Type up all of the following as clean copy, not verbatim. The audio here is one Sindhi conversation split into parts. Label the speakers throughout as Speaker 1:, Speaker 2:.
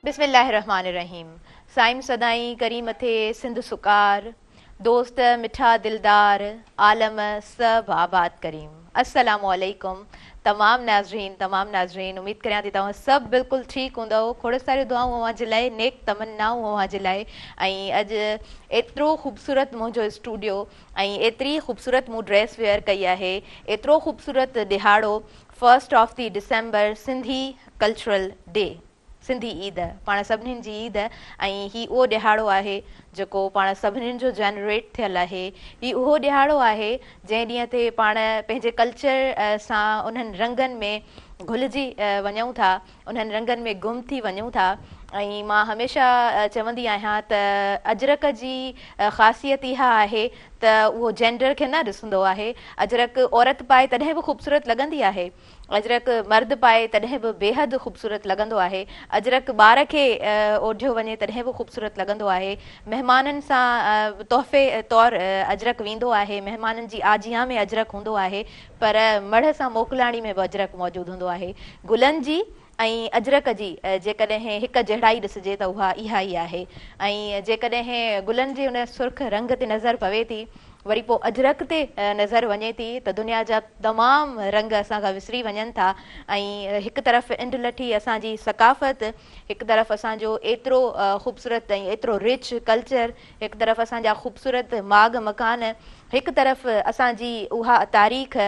Speaker 1: بسم الله الرحمٰن الرحيم صائم سدائين ڪرين مٿي سنڌ سڪار دوست مٺا دلدار عالم سڀ آباد ڪريم السلام عليڪم تمام ناظرين تمام ناظرين اميد ڪريان ٿي توهان سڀ بلڪل ٺيڪ هوندؤ کوڙ ساريون دعائون اوهان جي لاء نيڪ تمنائون اوهان جي لاء ۽ اڄ ايترو خوبصورت منهنجو اسٽوڊيو ۽ ايتري خوبصورت مون ڊريس ويئر ڪئي آهي ايترو خوبصورت ڏهاڙو first of the December Sindhi cultural day Sindhi Eid پاڻ سڀنين جي عيد ۽ هي اهو ڏهاڙو آهي جيڪو پاڻ سڀنين جو جنريٽ ٿيل آهي هي اهو ڏهاڙو آهي جنهن ڏينهن تي پاڻ پنهنجي ڪلچر سان انهن رنگن ۾ گهلجي وڃون ٿا انهن رنگن ۾ گم ٿي وڃون ٿا ۽ مان هميشه چوندي آهيان ته اجرڪ جي خاصيت اها آهي ته اهو جينڊر کي نه ڏسندو آهي اجرڪ عورت پائي تڏهن به خوبصورت لڳندي آهي اجرڪ مرد پائي تڏهن به بيحد خوبصورت لڳندو آهي اجرڪ ٻار کي اوڍيو وڃي تڏهن به خوبصورت لڳندو آهي مهمانن سان تحفي طور اجرڪ ويندو آهي مهمانن جي آجيان ۾ اجرڪ هوندو آهي پر مڙهه سان موڪلاڻي ۾ به اجرڪ موجود هوندو آهي. گلن جي ۽ اجرڪ جي جيڪڏهن هڪ جهڙائي ڏسجي ته اها اها ئي آهي ۽ جيڪڏهن گلن جي ان سرخ رنگ تي نظر پوي ٿي وري پوء اجرڪ تي نظر وڃي ٿي ته دنيا جا تمام رنگ اسان کان وسري وڃن ٿا ۽ هڪ طرف انڊلٺي اسان جي ثقافت هڪ طرف اسان جو ايترو خوبصورت ۽ ايترو رچ ڪلچر هڪ طرف اسان جا خوبصورت ماڳ مڪان، هڪ طرف اسان جي اها تاريخ،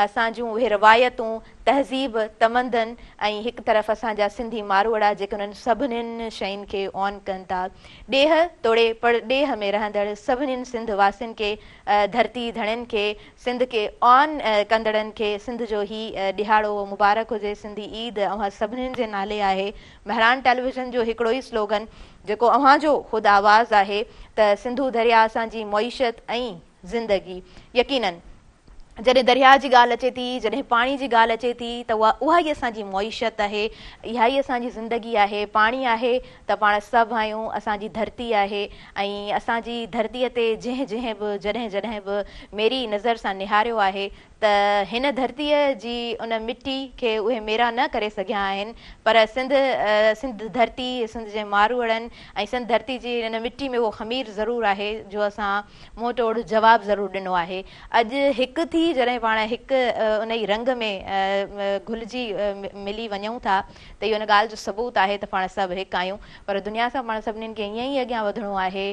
Speaker 1: اسان جون اهي روايتون، تهذيب، تمدن ۽ هڪ طرف اسان جا سنڌي ماروئڙا جيڪي انهن سڀنين شين کي آن ڪن ٿا. ڏيهه توڙي پرڏيهه ۾ رهندڙ سڀنين سنڌ واسين کي، ڌرتي ڌڻين کي، سنڌ کي آن ڪندڙن کي سنڌ جو هي ڏهاڙو مبارڪ هجي. سنڌي عيد اوهان سڀنين جي نالي آهي. مهراڻ ٽيليويزن جو هڪڙو ئي سلوگن جيڪو اوهان جو خود آواز آهي ته سنڌو درياء اسان جي معيشت ۽ زندگي. يقينن جڏهن درياء جي ڳالهه اچي ٿي، جڏهن پاڻي جي ڳالهه اچي ٿي ته اها اها ئي اسان جي معيشت آهي، اها ئي اسان جي زندگي آهي. پاڻي آهي ته پاڻ سڀ آهيون، اسان جي ڌرتي آهي ۽ اسان جي ڌرتيء تي جنهن جنهن به جڏهن جڏهن به ميري نظر سان نهاريو آهي ته هن ڌرتيء جي ان مٽي کي اهي ميرا نه ڪري سگهيا آهن پر سنڌ سنڌ ڌرتي سنڌ جي ماروئڙن ۽ سنڌ ڌرتي جي ان مٽي ۾ اهو خمير ضرور آهي جو اسان منهن ٽوڙ جواب ضرور ڏنو آهي اڄ هڪ ٿي جڏهن پاڻ هڪ انهي رنگ ۾ گهلجي ملي وڃون ٿا ته اهو ان ڳالهه جو ثبوت آهي ته پاڻ سڀ هڪ آهيون پر دنيا سان پاڻ سڀنين کي ائين ئي اڳيان وڌڻو آهي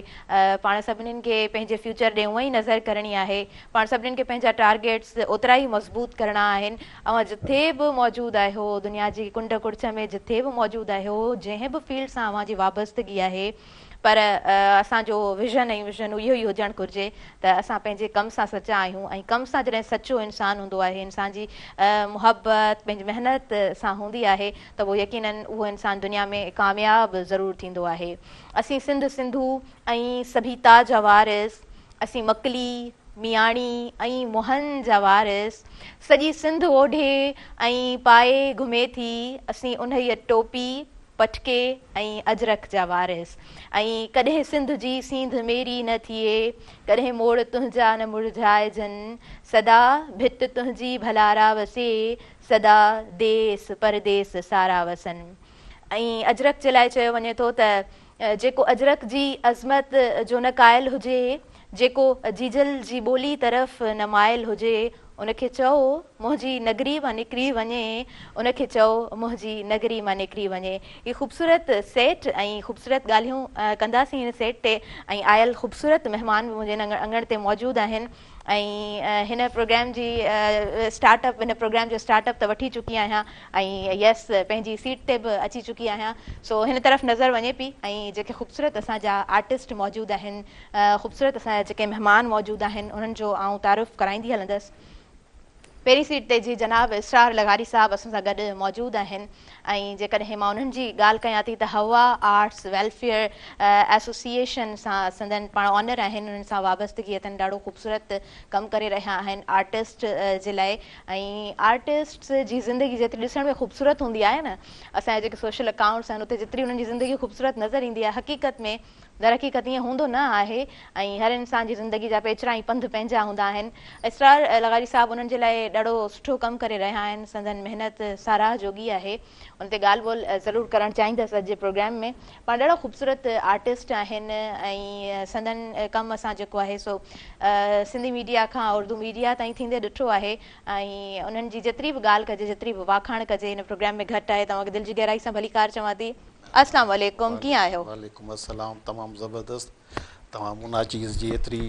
Speaker 1: پاڻ سڀنين کي پنهنجي فيوچر ڏي اونئن ئي نظر ڪرڻي آهي پاڻ سڀنين کي پنهنجا ٽارگيٽس اوترا ئي مضبوط ڪرڻا آهن. اوهان جٿي به موجود آهيو، دنيا جي ڪنڊ ڪڙڇ ۾ جٿي به موجود آهيو، جنهن به فيلڊ سان اوهان جي وابستگي آهي، پر اسان جو ويزن ۽ مشن اهو ئي هجڻ گهرجي ته اسان پنهنجي ڪم سان سچا آهيون ۽ ڪم سان جڏهن سچو انسان هوندو آهي، انسان جي محبت پنهنجي محنت سان هوندي آهي ته پوء يقينن اهو انسان دنيا ۾ ڪامياب ضرور ٿيندو آهي. اسين سنڌ سنڌو ۽ سڀيتا جا وارث اسين مڪلي، مياڻي ۽ موهن جا وارث، سڄي سنڌ اوڍي ۽ پائي گهمي ٿي، اسين انهيء ٽوپي، پٽڪي ۽ اجرڪ جا وارث. ۽ ڪڏهن سنڌ جي سينڌ ميري نه ٿئي، ڪڏهن موڙ تنهنجا نه مرجهائجن، سدا ڀت تنهنجي ڀلارا وسي، سدا ديس پرديس سارا وسن. ۽ اجرڪ جي لاء چيو وڃي ٿو ته جيڪو اجرڪ جي عظمت جو نه قائل هجي، جيڪو جيجل جي ٻولي طرف نه مائل هجي، ان کي چئو منهنجي نگري مان نڪري وڃي، ان کي چئو منهنجي نگري مان نڪري وڃي. هي خوبصورت سيٽ ۽ خوبصورت ڳالهيون ڪنداسين هن سيٽ تي ۽ آيل خوبصورت مهمان به منهنجي هن اڱڻ تي موجود آهن. ۽ هن پروگرام جي اسٽارٽ اپ هن پروگرام جو اسٽارٽ اپ ته وٺي چڪي آهيان ۽ يس پنهنجي سيٽ تي به اچي چڪي آهيان سو هن طرف نظر وڃي پي ۽ جيڪي خوبصورت اسان جا آرٽسٽ موجود آهن خوبصورت اسان جا جيڪي مهمان موجود آهن انهن جو آئون تعارف ڪرائيندي هلندس پهرين سيٽ تي جي جناب اسرار لغاري صاحب اسان سان گڏ موجود آهن ۽ جيڪڏهن مان انهن جي ڳالهه ڪيان ٿي ته حوا آرٽس ويلفيئر ايسوسيئيشن سان سندن پاڻ آنر آهن انهن سان وابستگي اٿن ڏاڍو خوبصورت ڪم ڪري رهيا آهن آرٽسٽ جي لاء ۽ آرٽسٽس جي زندگي جيتري ڏسڻ ۾ خوبصورت هوندي آهي نه اسان جا جيڪي سوشل اڪائونٽس آهن اتي جيتري انهن جي زندگي خوبصورت نظر ايندي آهي حقيقت ۾ درحقيقت ائين هوندو نه آهي ۽ هر انسان جي زندگي جا پيچرا ۽ پنڌ پنهنجا هوندا آهن. اسرار لغاري صاحب انهن جي لاء ڏاڍو سٺو ڪم ڪري رهيا آهن سندن محنت ساراهه جوڳي آهي ان تي ڳالهه ٻولهه ضرور ڪرڻ چاهيندس اڄ جي پروگرام ۾ پاڻ ڏاڍا خوبصورت آرٽسٽ آهن ۽ سندن ڪم اسان جيڪو آهي سو سنڌي ميڊيا کان اردو ميڊيا تائين ٿيندي ڏٺو آهي ۽ انهن جي جيتري به ڳالهه ڪجي جيتري به واکاڻ ڪجي هن پروگرام ۾ گهٽ آهي توهان کي دل جي گهرائي سان ڀليڪار چوان ٿي السلام عليڪم ڪيئن آهيو؟
Speaker 2: وعليڪم السلام تمام زبردست تمام ناچيز جي ايتري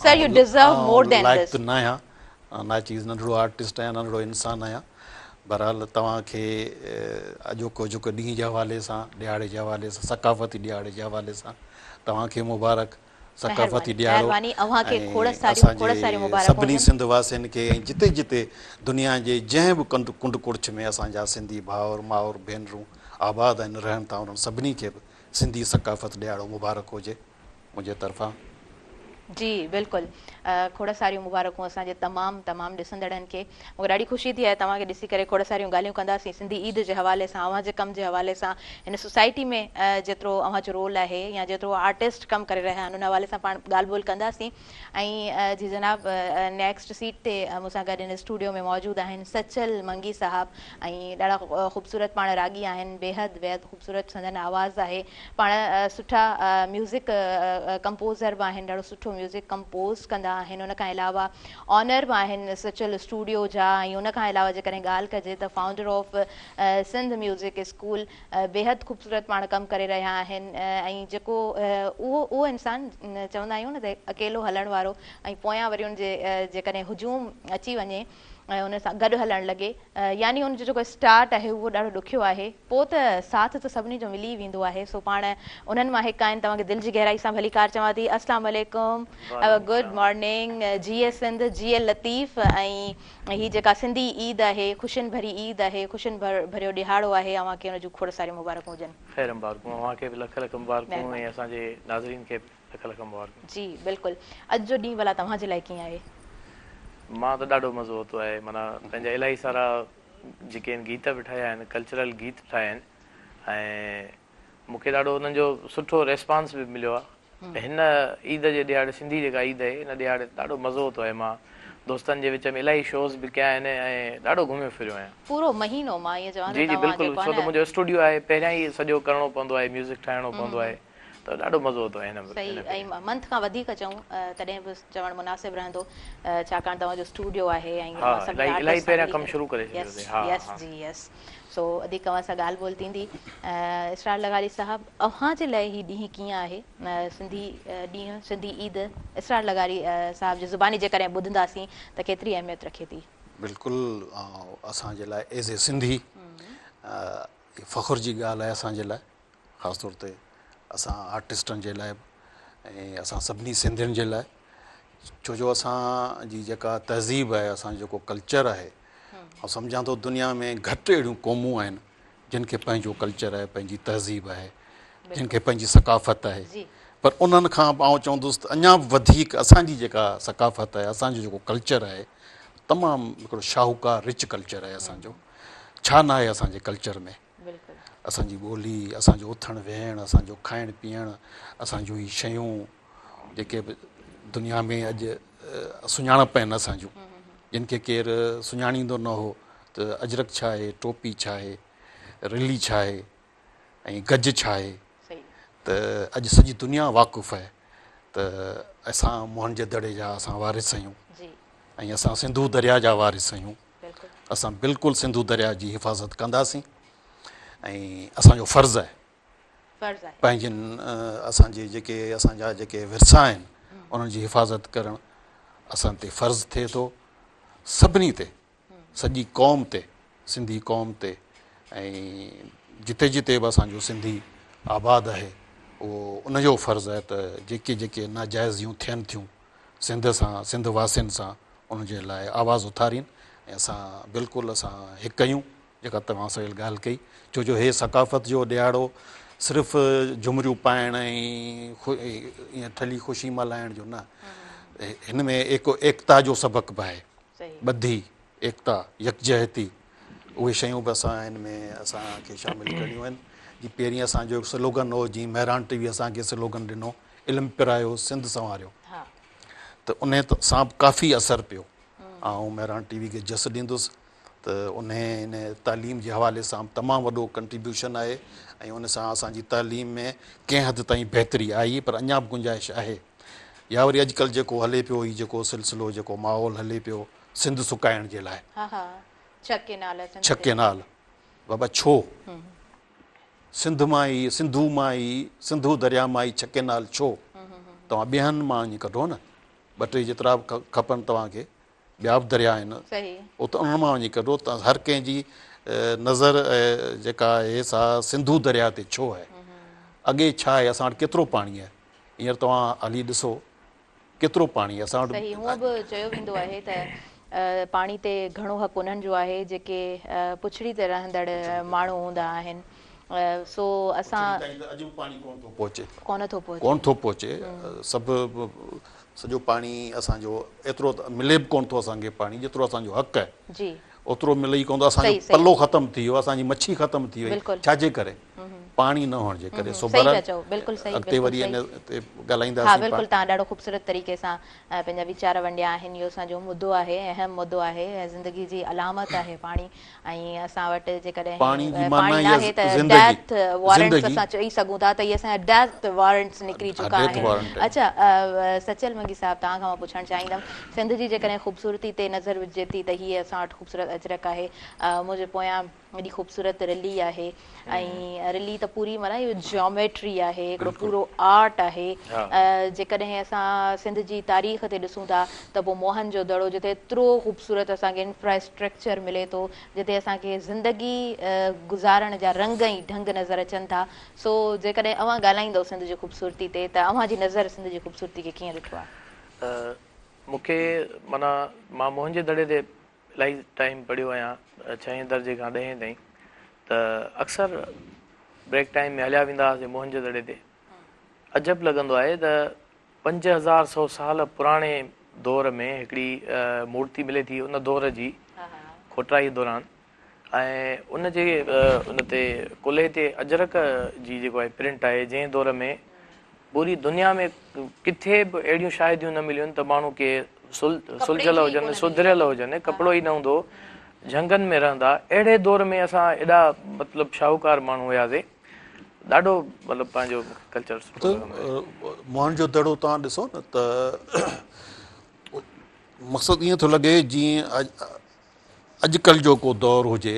Speaker 1: sir you deserve more than
Speaker 2: لائق
Speaker 1: دس.
Speaker 2: ته ناهيان ناچيز ننڍڙو آرٽسٽ آهيان ننڍڙو انسان آهيان بهرحال توهان کي اڄوڪو جيڪو ڏينهن جي حوالي سان ڏهاڙي جي حوالي سان ثقافتي ڏهاڙي جي حوالي سان توهان کي مبارڪ ثقافتي
Speaker 1: مهرباني
Speaker 2: ڏهاڙو
Speaker 1: مهرباني اوهان کي
Speaker 2: ۽
Speaker 1: کوڙ ساريون
Speaker 2: اسان
Speaker 1: کوڙ
Speaker 2: جي
Speaker 1: ساريون مبارڪون
Speaker 2: سڀني
Speaker 1: هجن.
Speaker 2: سنڌ واسين کي ۽ جتي جتي دنيا جي جنهن به ڪنڊ ڪنڊ ڪڙڇ ۾ اسان جا سنڌي ڀائر مائر ڀينرون آباد آهن رهن ٿا انهن سڀني کي به سنڌي ثقافت ڏهاڙو مبارڪ هجي. منهنجي طرفان.
Speaker 1: جي بلڪل کوڙ ساريون مبارڪون اسان جي تمام تمام ڏسندڙن کي مونکي ڏاڍي خوشي ٿي آهي توهان کي ڏسي ڪري کوڙ ساريون ڳالهيون ڪنداسين سنڌي عيد جي حوالي سان اوهان جي ڪم جي حوالي سان هن سوسائٽي ۾ جيترو اوهان جو رول آهي يا جيترو آرٽسٽ ڪم ڪري رهيا آهن ان حوالي سان پاڻ ڳالهه ٻولهه ڪنداسين ۽ جي جناب نيڪسٽ سيٽ تي مون سان گڏ هن اسٽوڊيو ۾ موجود آهن سچل منگي صاحب ۽ ڏاڍا خوبصورت پاڻ راڳي آهن بيحد بيحد خوبصورت سندن آواز آهي پاڻ سٺا ميوزڪ ڪمپوزر به آهن ڏاڍو سٺو ميوزڪ ڪمپوز ڪندا آهن ان کان علاوه آنر به آهن سچل اسٽوڊيو جا ۽ ان کان علاوه جيڪڏهن ڳالهه ڪجي ته founder of Sindh music school بيحد خوبصورت پاڻ ڪم ڪري رهيا آهن ۽ جيڪو اهو اهو انسان چوندا آهيون نه ته اڪيلو هلڻ وارو ۽ پويان وري ان جي جيڪڏهن هجوم اچي وڃي ۽ ان سان گڏ هلڻ لڳي يعني ان جو جيڪو اسٽارٽ آهي اهو ڏاڍو ڏکيو آهي پوء ته ساٿ ته سڀني جو ملي ئي ويندو آهي سو پاڻ انهن مان هڪ آهن توهان کي دل جي گهرائي سان ڀليڪار چوان ٿي السلام عليڪم گڊ مارننگ جيئي سنڌ جيئي لطيف ۽ هي جيڪا سنڌي عيد آهي خوشين ڀري عيد آهي خوشين ڀريو ڏهاڙو آهي اوهان کي ان جون کوڙ ساريون مبارڪون هجن.
Speaker 3: خير مبارڪون اوهان کي به لک لک مبارڪون ۽
Speaker 1: مهرباني.
Speaker 3: اسان جي ناظرين کي به لک لک مبارڪون.
Speaker 1: جي بلڪل اڄ جو ڏينهن ڀلا توهان جي لاء ڪيئن آهي؟
Speaker 3: مان ته ڏاڍو مزو ورتو آهي معنيٰ پنهنجا الاهي سارا جيڪي آهن گيت به ٺاهيا آهن ڪلچرل گيت ٺاهيا آهن ۽ مون کي ڏاڍو انهن جو سٺو ريسپانس به مليو آهي ته هن عيد جي ڏهاڙي سنڌي جيڪا عيد آهي ان ڏهاڙي تي ڏاڍو مزو ورتو آهي مان دوستن جي وچ ۾ الاهي شوز به ڪيا آهن ۽ ڏاڍو گهميو ڦريو آهيان.
Speaker 1: پورو مهينو مان ائين چوان ته
Speaker 3: جي جي
Speaker 1: توهان
Speaker 3: بلڪل
Speaker 1: جيڪو آهي
Speaker 3: ڇو ته
Speaker 1: نه.
Speaker 3: منهنجو اسٽوڊيو آهي پهريان ئي سڄو ڪرڻو پوندو آهي ميوزڪ ٺاهڻو پوندو آهي ته ڏاڍو مزو ورتو آهي هن
Speaker 1: صحيح
Speaker 3: ڀيري.
Speaker 1: ۽ منٿ کان وڌيڪ چئون تڏهن به چوڻ مناسب رهندو ڇاڪاڻ توهان جو اسٽوڊيو آهي ۽
Speaker 3: ها
Speaker 1: اوهان سڀني
Speaker 3: الاهي الاهي
Speaker 1: آرٽسٽ سان
Speaker 3: پهريان
Speaker 1: ملي
Speaker 3: ڪم
Speaker 1: ڪري
Speaker 3: شروع ڪري
Speaker 1: يس
Speaker 3: ڇڏيوسي ها
Speaker 1: يس
Speaker 3: ها.
Speaker 1: جي يس. سو وڌيڪ اوهان سان ڳالهه ٻولهه ٿيندي. اسرار لغاري صاحب اوهان جي لاء هي ڏينهن ڪيئن آهي؟ سنڌي ڏينهن، سنڌي عيد اسرار لغاري صاحب جي زباني جيڪڏهن ٻڌنداسين ته ڪيتري اهميت رکي ٿي؟
Speaker 2: بلڪل اسان جي لاء ايز اي سنڌي هي فخر جي ڳالهه آهي اسان جي لاء خاص طور تي اسان آرٽسٽن جي لاء به ۽ اسان سڀني سنڌين جي لاء ڇو جو اسان جي جيڪا تهذيب آهي اسان جو جيڪو ڪلچر آهي آئون سمجهان ٿو دنيا ۾ گهٽ اهڙيون قومون آهن جن کي پنهنجو ڪلچر آهي پنهنجي تهذيب آهي جن کي پنهنجي ثقافت آهي پر انهن کان به آئون چوندس ته اڃا به وڌيڪ اسان جي جيڪا ثقافت آهي اسان جو جيڪو ڪلچر آهي تمام هڪڙو شاهوڪار رچ ڪلچر آهي اسان جو ڇا نه آهي اسان جي ڪلچر ۾ اسان جي ٻولي اسان جو اٿڻ ويهڻ اسان جو کائڻ پيئڻ اسان جون هي شيون جيڪي به دنيا ۾ اڄ سڃاڻپ آهن اسان جون جن کي ڪير سڃاڻيندو نه هو ته اجرڪ ڇا آهي ٽوپي ڇا آهي رلي ڇا آهي ۽ گج ڇا آهي ته اڄ سڄي دنيا واقف آهي ته اسان موهن جي دڙي جا اسان وارث آهيون ۽ اسان سنڌو دريا جا وارث آهيون اسان بلڪل سنڌو دريا جي حفاظت ڪنداسين ۽ اسان جو فرض آهي پنهنجن اسان جي جيڪي اسان جا جيڪي ورثا آهن انهن جي حفاظت ڪرڻ اسان تي فرض ٿئي ٿو سڀني تي سڄي قوم تي سنڌي قوم تي ۽ جتي جتي به اسان جو سنڌي آباد آهي اهو ان جو فرض آهي ته جيڪي جيڪي ناجائزيون ٿين ٿيون سنڌ سان سنڌ واسين سان ان جي لاء آواز اٿارين ۽ اسان بلڪل اسان هڪ آهيون جيڪا توهان سهيل ڳالهه ڪئي ڇو جو هي ثقافت جو ڏهاڙو صرف جهمريون پائڻ ۽ ائين ٺلهي خوشي ملهائڻ جو نه هن ۾ ايڪتا جو سبق به آهي ٻڌي ايڪتا يڪجهتي اهي شيون به اسان هن ۾ اسان کي شامل ڪرڻيون آهن جي پهرين اسان جو سلوگن هو جي مهراڻ ٽي وي اسان کي سلوگن ڏنو علم پرايو سنڌ سنواريو ته ان سان به ڪافي اثر پيو. آئون مهراڻ ٽي وي کي جس ڏيندس ته انهي ان تعليم جي حوالي سان تمام وڏو ڪنٽريبيوشن آهي ۽ ان سان اسان جي تعليم ۾ ڪنهن حد تائين بهتري آئي پر اڃا به گنجائش آهي يا وري اڄڪلهه جيڪو هلي پيو هي جيڪو سلسلو جيڪو ماحول هلي پيو سنڌ سڪائڻ جي لاء
Speaker 1: ها ها ڇهه ڪينال سنڌ
Speaker 2: ڇهه ڪينال بابا ڇو سنڌ مان ئي سنڌو مان ئي سنڌو درياء مان ئي ڇهه ڪينال ڇو توهان ٻين مان وڃي ڪڍو نه ٻه ٽي جيترا به کپن توهان کي ٻيا به درياء آهن اتي انهن مان وڃي ڪڍو ته هر ڪنهن جي نظر جيڪا آهي سا سنڌو درياء تي ڇو آهي اڳي ڇا آهي اسان وٽ ڪيترو پاڻي آهي هينئر توهان هلي ڏسو ڪيترو پاڻي آهي اسان وٽ.
Speaker 1: صحيح هونء به چيو ويندو آهي ته پاڻي تي گهڻو حق انهن جو آهي جيڪي پڇڙي تي رهندڙ ماڻهو هوندا آهن سو اسان.
Speaker 2: پڇڙي تائين ته اڄ به پاڻي ڪونه ٿو پهچي.
Speaker 1: ڪونه ٿو پهچي.
Speaker 2: ڪونه ٿو پهچي سڀ سڄو پاڻي اسان جو ايترو ته ملي به ڪونه ٿو اسان کي پاڻي جيترو اسان جو حق آهي
Speaker 1: جي
Speaker 2: اوترو ملي ئي ڪونه ٿو اسان جو پلو ختم ٿي ويو اسان جي مڇي ختم ٿي وئي ڇا جي ڪري پاڻي نه هئڻ جي ڪري سو بهرحال اڳتي وري ان تي ڳالهائينداسين
Speaker 1: ها بلڪل توهان ڏاڍو خوبصورت طريقي سان پنهنجا ويچار ونڊيا آهن اهو اسان جو مدو آهي اهم مدو آهي ۽ زندگي جي علامت آهي پاڻي ۽ اسان وٽ جيڪڏهن
Speaker 2: پاڻي جي معنيٰ
Speaker 1: پاڻي ناهي ته ڊيٿ وارنٽس اسان چئي سگهون ٿا ته اهي اسان جا ڊيٿ وارنٽس نڪري چڪا آهن. اڇا سچل منگي صاحب توهان کان مان پڇڻ چاهيندم سنڌ جي جيڪڏهن خوبصورتي تي نظر وجهجي ٿي ته هيء اسان وٽ خوبصورت اجرڪ آهي منهنجي پويان ايڏي خوبصورت رلي آهي ۽ رلي ته پوري معنيٰ اهو جيوميٽري آهي هڪڙو پورو آرٽ آهي جيڪڏهن اسان سنڌ جي تاريخ تي ڏسون ٿا ته پوء موهن جو دڙو جتي ايترو خوبصورت اسان کي انفراسٽرڪچر ملي ٿو جتي اسان کي زندگي گذارڻ جا رنگ ۽ ڍنگ نظر اچن ٿا سو جيڪڏهن اوهان ڳالهائيندؤ سنڌ جي خوبصورتي تي ته اوهان جي نظر سنڌ جي خوبصورتي کي ڪيئن ڏٺو آهي؟
Speaker 3: مون کي معنيٰ مان موهن جي دڙي تي الاهي ٽائيم پڙهيو آهيان ڇهين درجي کان ڏهين تائين ته اڪثر بريڪ ٽائيم ۾ هليا ويندا هئاسين موهن جي دڙي تي عجب لڳندو آهي ته 5100 سال پراڻي دور ۾ هڪڙي مورتي ملي ٿي ان دور جي کوٽرائي دوران ۽ ان جي ان تي ڪلهي تي اجرڪ جي جيڪو آهي پرنٽ آهي جنهن دور ۾ پوري دنيا ۾ ڪٿي به اهڙيون شاهديون نه مليون ته ماڻهو ڪي سلجهيل هجن، سڌريل هجن، ڪپڙو ئي نه هوندو هو، جهنگن ۾ رهندا، اهڙي دور ۾ اسان ايڏا مطلب شاهوڪار ماڻهو هياسي، ڏاڍو مطلب پنهنجو ڪلچر سٺو لڳندو آهي.
Speaker 2: موهن جو دڙو توهان ڏسو نه ته مقصد ائين ٿو لڳي جيئن اڄڪلهه جو ڪو دور هجي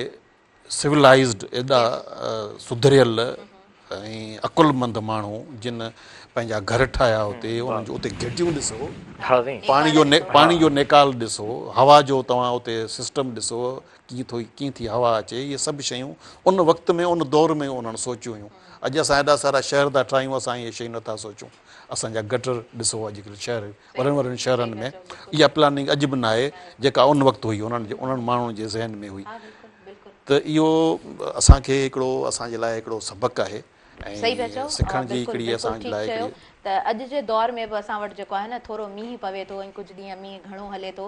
Speaker 2: سولائيزڊ ايڏا سڌريل ۽ عقلمند ماڻهو جن پنهنجا گهر ٺاهيا اتي انهن جو اتي گهٽيون ڏسو پاڻي جو پاڻي جو نيڪال ڏسو هوا جو توهان اتي سسٽم ڏسو ڪيئن ٿو ڪيئن ٿي هوا اچي اهي سڀ شيون ان وقت ۾ ان دور ۾ انهن سوچيون هيون اڄ اسان ايڏا سارا شهر ٿا ٺاهيون اسان اهي شيون نٿا سوچون اسان جا گٽر ڏسو اڄڪلهه شهر وڏن وڏن شهرن ۾ اها پلاننگ اڄ به ناهي جيڪا ان وقت هئي انهن جي انهن ماڻهن جي ذهن ۾ هئي ته اهو اسان کي هڪڙو اسان جي لاء هڪڙو سبق آهي
Speaker 1: صحيح پيا
Speaker 2: ۽
Speaker 1: چئو
Speaker 2: سکڻ جي
Speaker 1: بلڪل
Speaker 2: هڪڙي
Speaker 1: بلڪل
Speaker 2: اسان جي
Speaker 1: ٺيڪ
Speaker 2: لاء
Speaker 1: چيو
Speaker 2: هڪڙي
Speaker 1: ته اڄ جي دور ۾ به اسان وٽ جيڪو آهي نه ٿورو مينهن پوي ٿو ۽ ڪجهه ڏينهن مينهن گهڻو هلي ٿو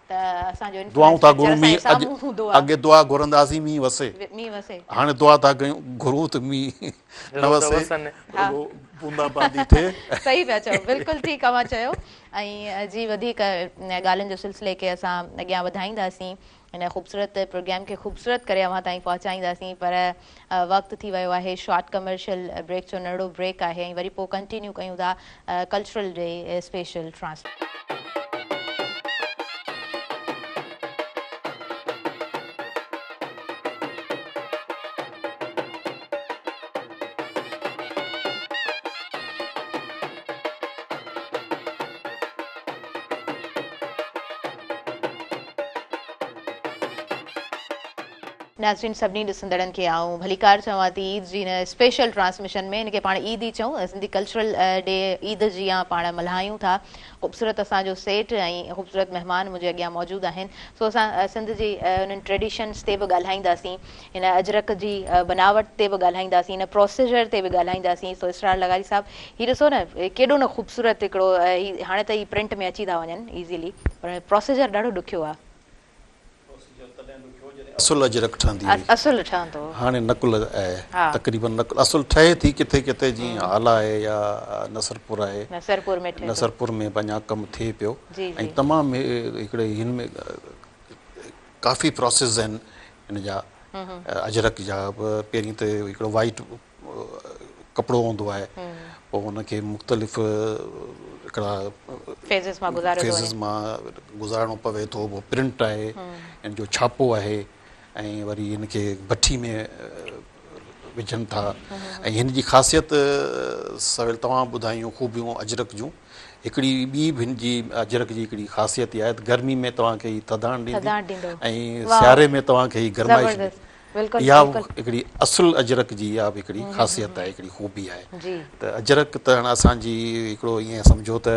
Speaker 1: ته اسان جو
Speaker 2: دعائون ٿا
Speaker 1: انفراسٽرڪچر
Speaker 2: گهرون
Speaker 1: اسان جي
Speaker 2: مينهن اڄ
Speaker 1: سامهون هوندو آهي
Speaker 2: اڳي دعا گهرنداسين مينهن وسي
Speaker 1: مينهن وسي
Speaker 2: هاڻي دعا ٿا ڪيون گهرون ته مينهن نه
Speaker 3: روز
Speaker 2: وسي
Speaker 3: وسن.
Speaker 1: ها.
Speaker 2: رڳو بوندا باندي ٿئي.
Speaker 1: صحيح پيا چئو بلڪل ٺيڪ اوهان چيو ۽ جي وڌيڪ ڳالهين جو سلسلي کي اسان اڳيان وڌائينداسين هن خوبصورت پروگرام کي خوبصورت ڪري اوهان تائين پهچائينداسين پر وقت ٿي ويو آهي شارٽ ڪمرشل بريڪ جو ننڍڙو بريڪ آهي ۽ وري پوء ڪنٽينيو ڪيون ٿا ڪلچرل ڊي اسپيشل ٽرانس. ناظرين سڀني ڏسندڙن کي آئون ڀليڪار چوان ٿي عيد جي هن اسپيشل ٽرانسميشن ۾ هن کي پاڻ عيد ئي چئون سنڌي ڪلچرل ڊي عيد جيان پاڻ ملهايون ٿا خوبصورت اسان جو سيٽ ۽ خوبصورت مهمان منهنجي اڳيان موجود آهن سو اسان سنڌ جي انهن ٽريڊيشنس تي به ڳالهائينداسين هن اجرڪ جي بناوٽ تي به ڳالهائينداسين هن پروسيجر تي به ڳالهائينداسين سو اسرار لغاري صاحب هي ڏسو نه ڪيڏو نه خوبصورت هڪڙو هي هاڻي ته هي پرنٽ ۾ اچي ٿا وڃن ايزيلي پر پروسيجر ڏاڍو ڏکيو آهي.
Speaker 2: پروسيجر تڏهن تڏهن ڏکيو جڏهن اصل اجرڪ ٺهندي هئي.
Speaker 1: اصل ٺهندو هو.
Speaker 2: هاڻي نقل آهي. تقريبن نقل اصل ٺهي ٿي ڪٿي ڪٿي جيئن هالا آهي يا نصرپور آهي.
Speaker 1: نصرپور ۾ ٺهي ٿو.
Speaker 2: نصرپور ۾ به اڃا ڪم ٿئي پيو ۽ تمام هڪڙي هن ۾ ڪافي پراسيس آهن هن جا اجرڪ جا پهرين ته هڪڙو وائيٽ ڪپڙو هوندو آهي پوء ان کي مختلف هڪڙا
Speaker 1: فيزز مان گذاريو ٿو
Speaker 2: فيزز مان گذارڻو پوي ٿو پوء پرنٽ آهي ان جو ڇاپو آهي ۽ وري هن کي بٺي ۾ وجهن ٿا ۽ هن جي خاصيت سويل توهان ٻڌايون خوبيون اجرڪ جون هڪڙي ٻي به هن جي اجرڪ جي هڪڙي خاصيت اها آهي ته گرمي ۾ توهان کي هي ٿڌاڻ ڏيندي ۽ سياري ۾ توهان کي هي گرمائش ڏيندي. اها به هڪڙي اصل اجرڪ جي اها به هڪڙي خاصيت آهي هڪڙي خوبي آهي ته اجرڪ ته هاڻ اسان جي هڪڙو ائين سمجهو ته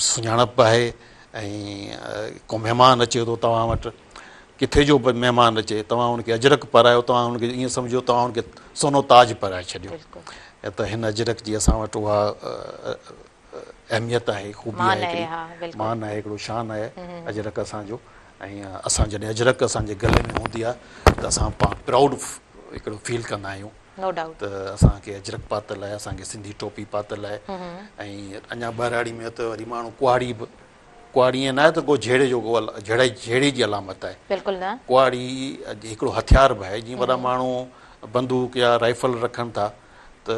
Speaker 2: سڃاڻپ آهي ۽ ڪو مهمان اچي ٿو توهان وٽ ڪٿي جو به مهمان اچي توهان ان کي اجرڪ پارايو توهان ان کي ائين سمجهو توهان ان کي سونو تاج پارائي ڇڏيو ته هن اجرڪ جي اسان وٽ اها اهميت آهي خوبي آهي هڪڙي مان آهي هڪڙو شان آهي اجرڪ اسان جو ۽ اسان جڏهن اجرڪ اسان جي گلي ۾ هوندي آهي ته اسان پاڻ پرائوڊ هڪڙو فيل ڪندا آهيون ته اسان کي اجرڪ پاتل آهي اسان کي سنڌي ٽوپي پاتل آهي ۽ اڃا ٻهراڙي ۾ ته وري ماڻهو ڪهاڙي به ڪهاڙي ائين ناهي ته ڪو جهيڙي جو جهڙي جهيڙي جي علامت آهي
Speaker 1: بلڪل نه
Speaker 2: ڪهاڙي هڪڙو هٿيار به آهي جيئن وڏا ماڻهو بندوق يا رائفل رکن ٿا ته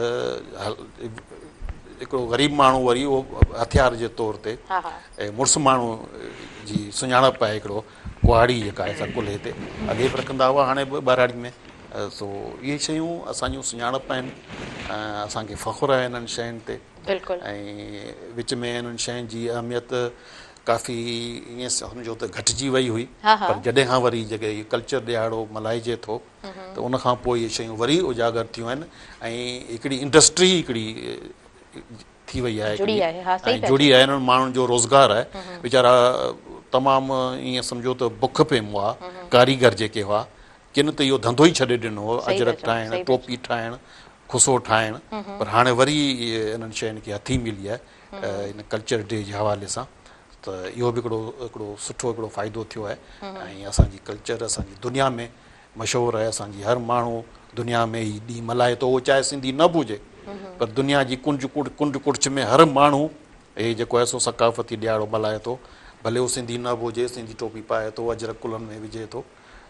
Speaker 2: هڪڙو غريب ماڻهو وري اهو هٿيار جي طور تي ۽ مڙس ماڻهو جي سڃاڻپ آهي هڪڙو ڪهاڙي جيڪا آهي سا ڪلهي تي اڳي به رکندا هئا هاڻي به ٻهراڙي ۾ سو اهي شيون اسان جون سڃاڻپ آهن اسان کي فخر آهي انهن شين تي
Speaker 1: بلڪل
Speaker 2: ۽ وچ ۾ انهن شين جي اهميت ڪافي ائين سمجهو ته گهٽجي وئي هئي پر جڏهن کان وري جيڪي ڪلچر ڏهاڙو ملهائجي ٿو ته ان کان پوء اهي شيون وري اجاگر ٿيون آهن ۽ هڪڙي انڊسٽري هڪڙي ٿي وئي آهي ۽ جڙي آهي انهن ماڻهن جو روزگار آهي ويچارا تمام ائين سمجهو ته بک پي مئا ڪاريگر جيڪي هئا ڪن ته اهو ڌنڌو ئي ڇڏي ڏنو هو اجرڪ ٺاهڻ ٽوپي ٺاهڻ کسو ٺاهڻ پر هاڻي وري انهن شين کي هٿي ملي آهي ان ڪلچر ڊي جي حوالي سان ته اهو به هڪڙو هڪڙو سٺو هڪڙو فائدو ٿيو آهي ۽ اسان جي ڪلچر اسان جي دنيا ۾ مشهور آهي اسان جي هر ماڻهو دنيا ۾ هي ڏينهن ملهائي ٿو اهو چاهي سنڌي نه به هجي پر دنيا جي ڪنج ڪنڊ ڪڙڇ ۾ هر ماڻهو هي جيڪو آهي سو ثقافتي ڏهاڙو ملهائي ٿو ڀلي هو سنڌي نه به هجي سنڌي ٽوپي پائي ٿو اجرڪ ڪلهن ۾ وجهي ٿو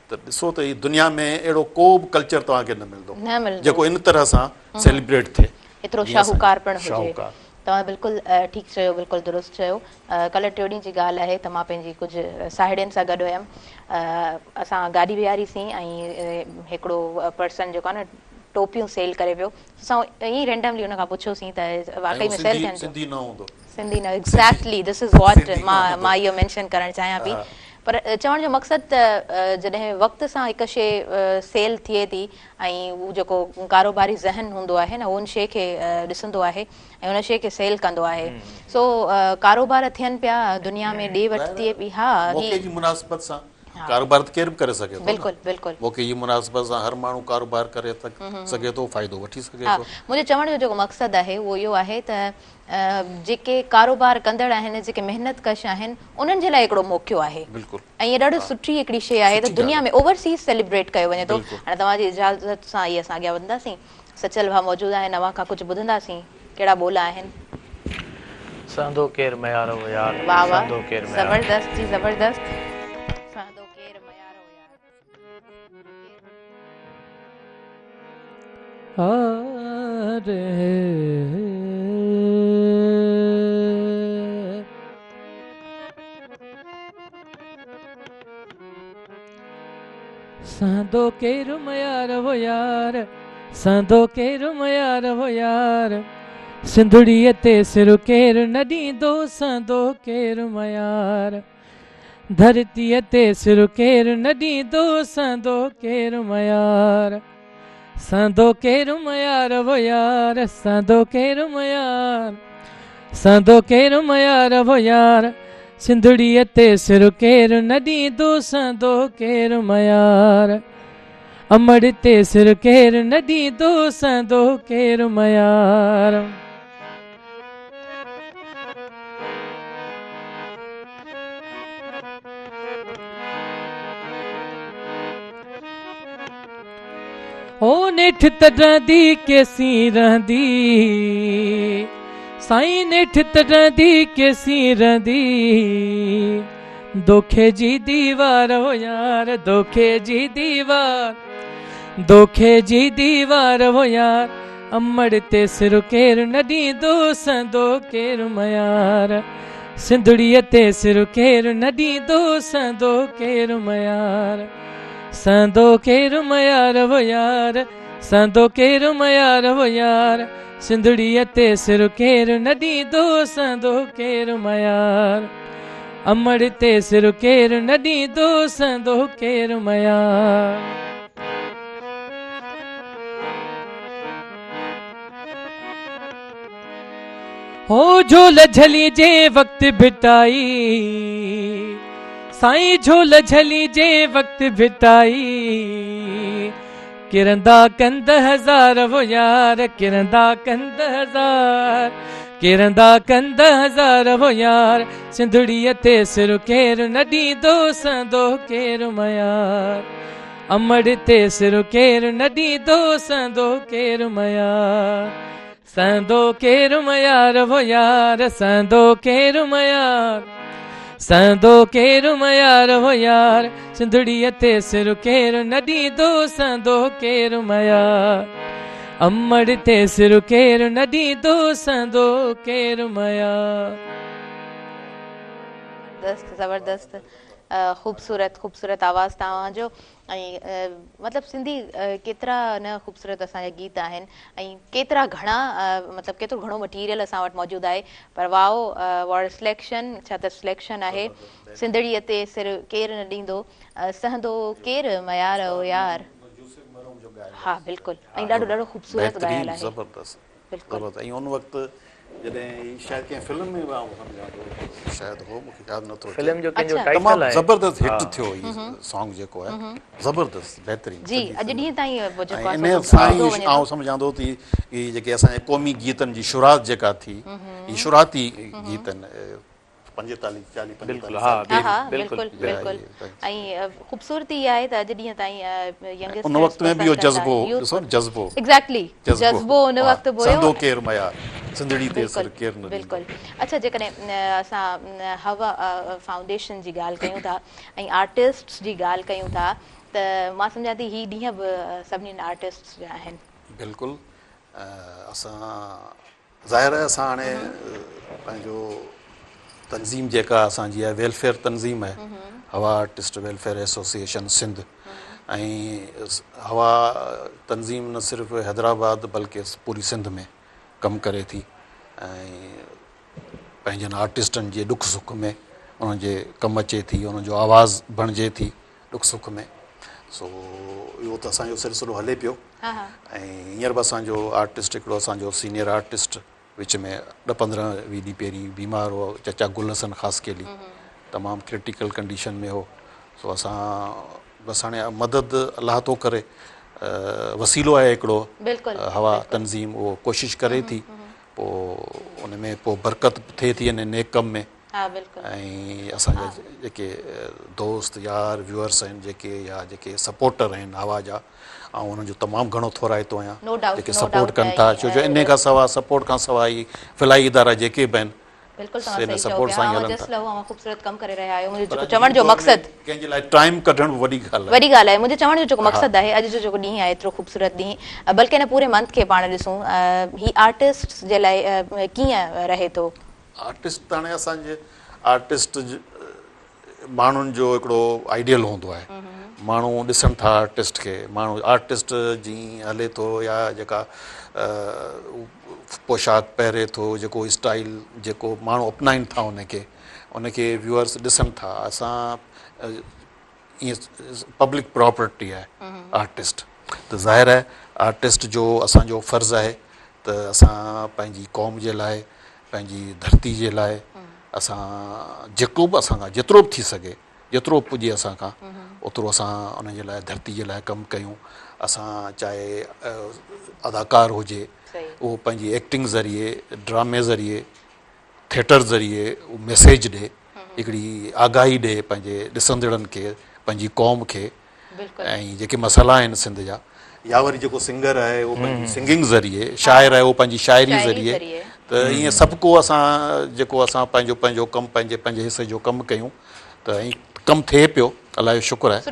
Speaker 2: ته ڏسو ته هي دنيا ۾ اهڙو ڪو به ڪلچر توهان کي نه ملندو جيڪو ان طرح سان سيليبريٽ ٿئي
Speaker 1: ايترو شاهوڪار پڻ هجي. توهان بلڪل ٺيڪ چيو بلڪل درست چيو ڪلهه ٽيون ڏينهن جي ڳالهه آهي ته مان پنهنجي ڪجهه ساهيڙين سان گڏ هيم اسان گاڏي بيهاري سين ۽ هڪڙو پرسن جيڪو آهي نه ٽوپيون سيل ڪري پيو اسان ائين ئي رينڊملي ان کان پڇيو سين ته واقعي ۾ سيل ٿين
Speaker 2: سنڌي نه هوندو
Speaker 1: سنڌي نه ايگزيڪٽلي this is what مان اهو مينشن ڪرڻ چاهيان پئي پر چوڻ جو مقصد ته جڏهن وقت سان هڪ شي سيل ٿئي ٿي ۽ هو جيڪو ڪاروباري ذهن هوندو آهي نه هو ان شي کي ڏسندو آهي ۽ ان شي کي سيل ڪندو آهي سو ڪاروبار ٿين پيا دنيا ۾ ڏي وٺ ٿئي پئي ها
Speaker 2: موقعي جي مناسبت سان ڪاروبار ته ڪير به ڪري سگهي ٿو
Speaker 1: بلڪل بلڪل
Speaker 2: موقعي جي مناسبت سان هر ماڻهو ڪاروبار ڪري سگهي ٿو فائدو وٺي سگهي ٿو
Speaker 1: منهنجو چوڻ جو جيڪو مقصد آهي اهو اهو آهي ته جيڪي ڪاروبار ڪندڙ آهن جيڪي محنت ڪش آهن انهن جي لاء هڪڙو موقعو آهي
Speaker 2: بلڪل
Speaker 1: ۽ هي ڏاڍو سٺي هڪڙي شيء آهي ته دنيا ۾ اوورسيز سيليبريٽ ڪيو وڃي ٿو هاڻي توهان جي اجازت سان ئي اسان اڳيان وڌنداسين سچل ڀاء موجود آهن اوهان کان ڪجهه ٻڌنداسين ڪهڙا ٻول آهن.
Speaker 3: سهندو ڪير ميار او يار
Speaker 1: واھ واھ
Speaker 3: سهندو ڪير ميار.
Speaker 1: زبردست جي زبردست سهندو ڪير ميار او يار.
Speaker 4: سهندو ڪير ميار او يار سهندو ڪير ميار او يار سنڌڙيء تي سر ڪير نه ڏيندو سهندو ڪير ميار ڌرتيء تي سر ڪير نه ڏيندو سهندو ڪير ميار سهندو ڪير ميار او يار سهندو ڪير ميار سهندو ڪير ميار او يار سنڌڙيء تي سر ڪير نه ڏيندو سهندو ڪير ميار امڙ تي سر ڪير نه ڏيندو سهندو ڪير ميار. او نيٺ ته رهندي ڪيسين رهندي سائين نيٺ ته رهندي ڪيسين رهندي دوکي جي ديوار او يار دوکي جي ديوار دوکي جي ديوار او يار امڙ تي سر ڪير نه ڏيندو سهندو ڪير ميار سنڌڙيء تي سر ڪير نه ڏيندو سهندو ڪير ميار سهندو ڪير ميار او يار سهندو ڪير ميار او يار سنڌڙيء تي سر ڪير نه ڏيندو سهندو ڪير ميار امڙ تي سر ڪير نه ڏيندو سهندو ڪير ميار. هو جهول جهلي جي وقت ڀٽائي سائين جهول جهلي جي وقت ڀٽائي ڪرندا ڪنڌ هزار وو يار ڪرندا ڪنڌ هزار ڪرندا ڪنڌ هزار وو يار سنڌڙيء تي سر ڪير نه ڏيندو سهندو ڪير ميار امڙ تي سر ڪير نه ڏيندو سهندو ڪير ميار سهندو ڪير ميار وو يار سهندو ڪير ميار سهندو ڪير ميار وو يار سنڌڙيء تي سر ڪير نه ڏيندو سهندو ڪير ميار امڙ تي سر ڪير نه ڏيندو سهندو ڪير ميار.
Speaker 1: زبردست زبردست خوبصورت خوبصورت آواز توهان جو ۽ مطلب سنڌي ڪيترا نه خوبصورت اسان جا گيت آهن ۽ ڪيترا گهڻا مطلب ڪيترو گهڻو مٽيريل اسان وٽ موجود آهي پر واء واٽ سليڪشن ڇا ته سليڪشن آهي سنڌڙيء تي سر ڪير نه ڏيندو سهندو ڪير ميار او يار ها بلڪل ۽ ڏاڍو ڏاڍو خوبصورت ڳايل آهي
Speaker 2: زبردست بلڪل ۽ ان وقت جڏهن هي شايد ڪنهن فلم ۾ به آئون سمجهان ٿو شايد هو مونکي ياد نٿو اچي
Speaker 3: فلم جو ڪنهن جو ٽائيٽل
Speaker 2: تمام زبردست هٽ ٿيو هي سانگ جيڪو آهي زبردست بهترين
Speaker 1: جي اڄ ڏينهن تائين جيڪو
Speaker 2: آهي انهي سان ئي آئون سمجهان ٿو ته هي جيڪي اسان جي قومي گيتن جي شروعات جيڪا ٿي هي شروعاتي گيت آهن 45 40
Speaker 3: بلڪل ها
Speaker 1: ها ها بلڪل بلڪل ۽ خوبصورتي اها آهي ته اڄ ڏينهن تائين ينگسٽرز
Speaker 2: ان وقت ۾ به اهو جذبو ڏسو نه جذبو
Speaker 1: ايگزيڪٽلي جذبو ان وقت به هيو
Speaker 2: سندو ڪير ميار سنڌڙي تي سر ڪير نه ڏيندو.
Speaker 1: بلڪل اڇا جيڪڏهن اسان حوا فائونڊيشن جي ڳالهه ڪيون ٿا ۽ آرٽسٽس جي ڳالهه ڪيون ٿا ته مان سمجهان ٿي هي ڏينهن به سڀني آرٽسٽس جا آهن.
Speaker 2: بلڪل اسان ظاهر آهي اسان هاڻي پنهنجو تنظيم جيڪا اسان جي آهي ويلفيئر تنظيم آهي Hawa artist welfare association Sindh ۽ Hawa تنظيم نه صرف حيدرآباد بلڪه پوري سنڌ ۾ ڪم ڪري ٿي ۽ پنهنجن آرٽسٽن جي ڏک سک ۾ انهن جي ڪم اچي ٿي انهن جو آواز بڻجي ٿي ڏک سک ۾ سو اهو ته اسان جو سلسلو هلي پيو ۽ هينئر به اسان جو آرٽسٽ هڪڙو اسان جو سينيئر آرٽسٽ وچ ۾ ڏھ پندرهن ويهه ڏينهن پهرين بيمار هو چچا گل حسن خاصخيلي تمام ڪرٽيڪل ڪنڊيشن ۾ هو سو اسان بس هاڻي مدد الله ٿو ڪري وسيلو آهي هڪڙو هوا تنظيم اهو ڪوشش ڪري ٿي پوء ان ۾ پوء برڪت ٿئي ٿي ان نيڪ ڪم ۾
Speaker 1: ها بلڪل.
Speaker 2: ۽ اسان جا جيڪي دوست يار ويوئرس آهن جيڪي يا جيڪي سپورٽر آهن هوا جا آئون انهن جو تمام گهڻو ٿورائتو آهيان
Speaker 1: نو ڊائوٽ
Speaker 2: جيڪي
Speaker 1: نو
Speaker 2: سپورٽ
Speaker 1: ڊائوٽ
Speaker 2: ڪن ٿا ڇو جو انهي کان سوا سپورٽ کان سوا هي فلاحي ادارا جيڪي به آهن
Speaker 1: بلڪل
Speaker 2: سي
Speaker 1: توهان
Speaker 2: ان
Speaker 1: صحيح چئو
Speaker 2: سپورٽ
Speaker 1: پيا
Speaker 2: سان ئي
Speaker 1: اوهان
Speaker 2: هلن
Speaker 1: جس
Speaker 2: ٿا.
Speaker 1: لهو اوهان خوبصورت ڪم ڪري رهيا آهيو منهنجو
Speaker 2: پر
Speaker 1: جيڪو
Speaker 2: اڄ
Speaker 1: چوڻ
Speaker 2: جي
Speaker 1: جو
Speaker 2: دور ۾
Speaker 1: مقصد
Speaker 2: ڪنهن جي لاء ٽائيم ڪڍڻ به وڏي ڳالهه آهي.
Speaker 1: وڏي ڳالهه آهي منهنجو چوڻ جو جيڪو
Speaker 2: ها.
Speaker 1: مقصد آهي اڄ جو جيڪو ڏينهن آهي ايترو خوبصورت ڏينهن بلڪه ان پوري منٿ کي پاڻ ڏسون هي آرٽسٽس جي لاء ڪيئن رهي ٿو.
Speaker 2: آرٽسٽ ته هاڻي اسان جي آرٽسٽ ماڻهن جو هڪڙو آئيڊيل هوندو آهي ماڻهو ڏسن ٿا آرٽسٽ کي ماڻهو آرٽسٽ جي هلي ٿو يا جيڪا پوشاڪ پهري ٿو جيڪو اسٽائل جيڪو ماڻهو اپنائن ٿا ان کي ان کي ويوئرس ڏسن ٿا اسان ائين پبلڪ پراپرٽي آهي آرٽسٽ ته ظاهر آهي آرٽسٽ جو اسان جو فرض آهي ته اسان پنهنجي قوم جي لاء پنهنجي ڌرتي جي لاء اسان جيڪو به اسان کان جيترو به ٿي سگهي جيترو به پڄي اسان کان اوترو اسان ان جي لاء ڌرتي جي لاء ڪم ڪيون اسان چاهي اداڪار هجي اهو پنهنجي ايڪٽنگ ذريعي ڊرامي ذريعي ٿيٽر ذريعي ميسيج ڏي هڪڙي آگاهي ڏي پنهنجي ڏسندڙن کي پنهنجي قوم کي ۽ جيڪي مسئلا آهن سنڌ جا يا وري جيڪو سنگر آهي اهو پنهنجي سنگنگ ذريعي، شاعر آهي اهو پنهنجي شاعري ذريعي ته ائين سڀ ڪو اسان جيڪو اسان پنهنجو پنهنجو ڪم پنهنجي پنهنجي حصي جو ڪم ڪيون ته ائين ڪم ٿئي پيو الله جو شڪر آهي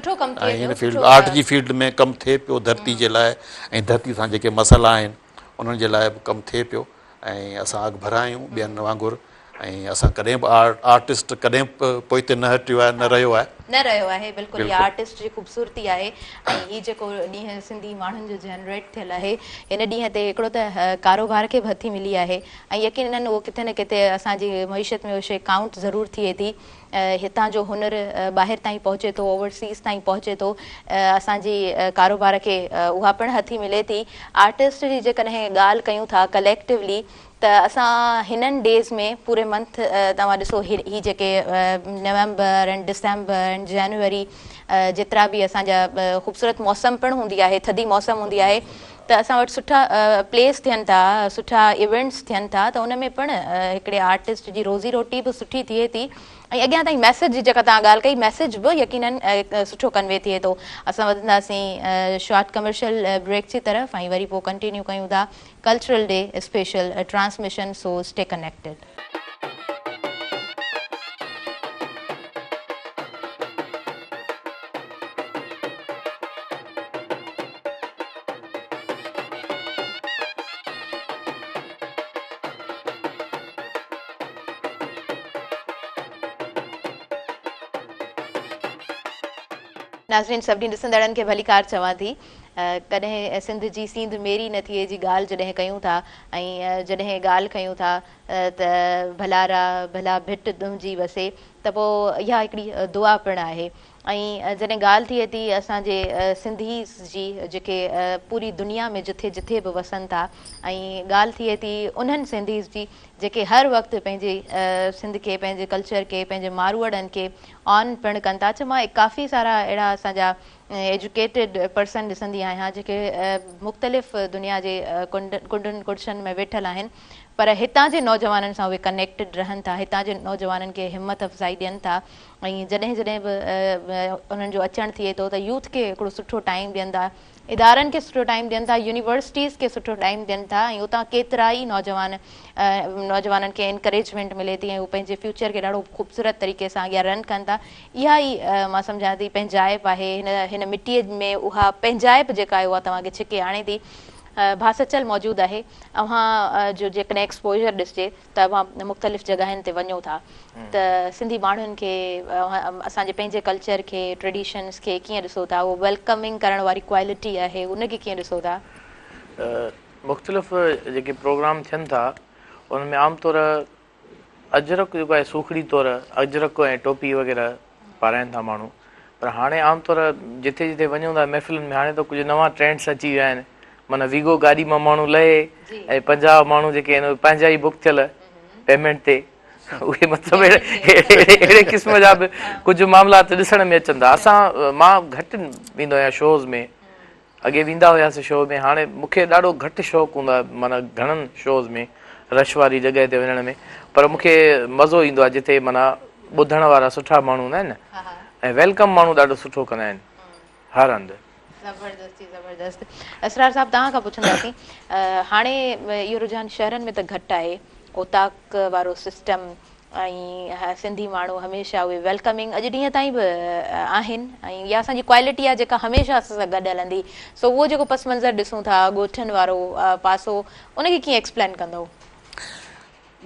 Speaker 2: ۽ هن فيلڊ آرٽ جي فيلڊ ۾ ڪم ٿئي پيو ڌرتي جي لاء ۽ ڌرتي سان جيڪي مسئلا آهن انهن جي لاء به ڪم ٿئي پيو ۽ اسان اڳڀرا آهيون ٻين وانگر ۽ اسان ڪڏهن به آرٽسٽ ڪڏهن به پوئتي نه هٽيو آهي نه رهيو آهي.
Speaker 1: نه رهيو آهي بلڪل اها آرٽسٽ جي خوبصورتي آهي ۽ هي جيڪو ڏينهن سنڌي ماڻهن جو جنريٽ ٿيل آهي هن ڏينهن تي هڪڙو ته ڪاروبار کي به هٿي ملي آهي ۽ يقينن اهو ڪٿي نه ڪٿي اسان جي معيشت ۾ اهو شيء ڪائونٽ ضرور ٿئي ٿي هتان جو هنر ٻاهر تائين پهچي ٿو اوورسيز تائين پهچي ٿو اسان جي ڪاروبار کي اها پڻ هٿي ملي ٿي آرٽسٽ جي جيڪڏهن ڳالهه ڪيون ٿا ڪليڪٽولي ته اسان هنن ڊيز ۾ پوري منٿ توهان ڏسو هي جيڪي نومبر ۽ ڊسمبر ۽ جنوري جيترا به اسان جا خوبصورت موسم پڻ هوندي آهي ٿڌي موسم هوندي آهي ته اسان وٽ سٺا پليس ٿين ٿا سٺا ايونٽس ٿين ٿا ته ان ۾ پڻ هڪڙي آرٽسٽ جي روزي روٽي به سٺي ٿئي ٿي ۽ اڳيان تائين ميسج جي جيڪا توهان ڳالهه ڪئي ميسج به يقينن سٺو ڪنوي ٿئي ٿو اسان وڌنداسين شارٽ ڪمرشل بريڪ جي طرف ۽ وري پوء ڪنٽينيو ڪيون ٿا cultural day special transmission so stay connected. ناظرين سڀني ڏسندڙن کي ڀليڪار چوان ٿي. ڪڏهن سنڌ جي سينڌ ميري نه ٿئي جي ڳالهه جڏهن ڪيون ٿا ۽ جڏهن ڳالهه ڪيون ٿا ته ڀلارا ڀلا ڀٽ تنهنجي وسي ته پوء اها هڪڙي دعا پڻ آهي ۽ جڏهن ڳالهه ٿئي ٿي اسان جي سنڌيز جي جيڪي پوري دنيا ۾ جٿي جٿي به وسن ٿا ۽ ڳالهه ٿئي ٿي انهن سنڌيز جي جيڪي هر وقت پنهنجي سنڌ کي پنهنجي ڪلچر کي پنهنجي ماروئڙن کي آن پڻ ڪن ٿا اڇا مان ڪافي سارا اهڙا اسان جا ايجوڪيٽيڊ پرسن ڏسندي آهيان جيڪي مختلف دنيا جي ڪنڊن ڪڙڇن ۾ ويٺل آهن پر هتان جي نوجوانن سان اهي ڪنيڪٽيڊ رهن ٿا هتان جي نوجوانن کي همت افزائي ڏين ٿا ۽ جڏهن جڏهن به انهن جو اچڻ ٿئي ٿو ته يوٿ کي هڪڙو سٺو ٽائيم ڏين ٿا ادارن کي سٺو ٽائيم ڏين ٿا يونيورسٽيز کي سٺو ٽائيم ڏين ٿا ۽ اتان ڪيترا ئي نوجوان نوجوانن کي انڪريجمينٽ ملي ٿي ۽ هو پنهنجي فيوچر کي ڏاڍو خوبصورت طريقي سان اڳيان رن ڪن ٿا اها ئي مان سمجهان ٿي پنهنجائپ آهي هن هن مٽي ۾ اها پنهنجائپ جيڪا آهي اها توهان کي ڇڪي آڻي ٿي ڀاء سچل موجود آهي اوهان جو جيڪڏهن ايڪسپوزر ڏسجي ته اوهان مختلف جڳهين تي وڃو ٿا ته سنڌي ماڻهن کي اسان جي پنهنجي ڪلچر کي ٽريڊيشنس کي ڪيئن ڏسو ٿا اهو ويلڪمنگ ڪرڻ واري ڪوالٽي آهي ان کي ڪيئن ڏسو ٿا؟
Speaker 3: مختلف جيڪي پروگرام ٿين ٿا انهن ۾ عام طور اجرڪ جيڪو آهي سوکڙي طور اجرڪ ۽ ٽوپي وغيره پارائن ٿا ماڻهو پر هاڻي عام طور جتي جتي وڃون ٿا محفلن ۾ هاڻي ته ڪجهه نوان ٽرينڊس اچي ويا آهن معنيٰ ويگو گاڏي مان ماڻهو لهي ۽ 50 ماڻهو جيڪي آهن اهي پنهنجا ئي بڪ ٿيل پيمينٽ تي اهي مطلب اهڙي قسم جا به ڪجهه معاملات ڏسڻ ۾ اچن ٿا اسان مان گهٽ ويندو آهيان شوز ۾ اڳي ويندا هياسين شو ۾ هاڻي مون کي ڏاڍو گهٽ شوق هوندو آهي معنيٰ گهڻن شوز ۾ رش واري جڳهه تي وڃڻ ۾ پر مون کي مزو ايندو آهي جتي معنيٰ ٻڌڻ وارا سٺا ماڻهو هوندا آهن نه ۽ welcome ماڻهو ڏاڍو سٺو ڪندا آهن هر هنڌ.
Speaker 1: زبردست جي زبردست اسرار صاحب توهان کان پڇنداسين هاڻي اهو رجحان شهرن ۾ ته گهٽ آهي اوطاق وارو سسٽم ۽ سنڌي ماڻهو هميشه اهي ويلڪمنگ اڄ ڏينهن تائين به آهن ۽ اها اسان جي ڪوالٽي آهي جيڪا هميشه اسان سان گڏ هلندي سو اهو جيڪو پس منظر ڏسون ٿا ڳوٺن وارو پاسو ان کي ڪيئن ايڪسپلين ڪندو؟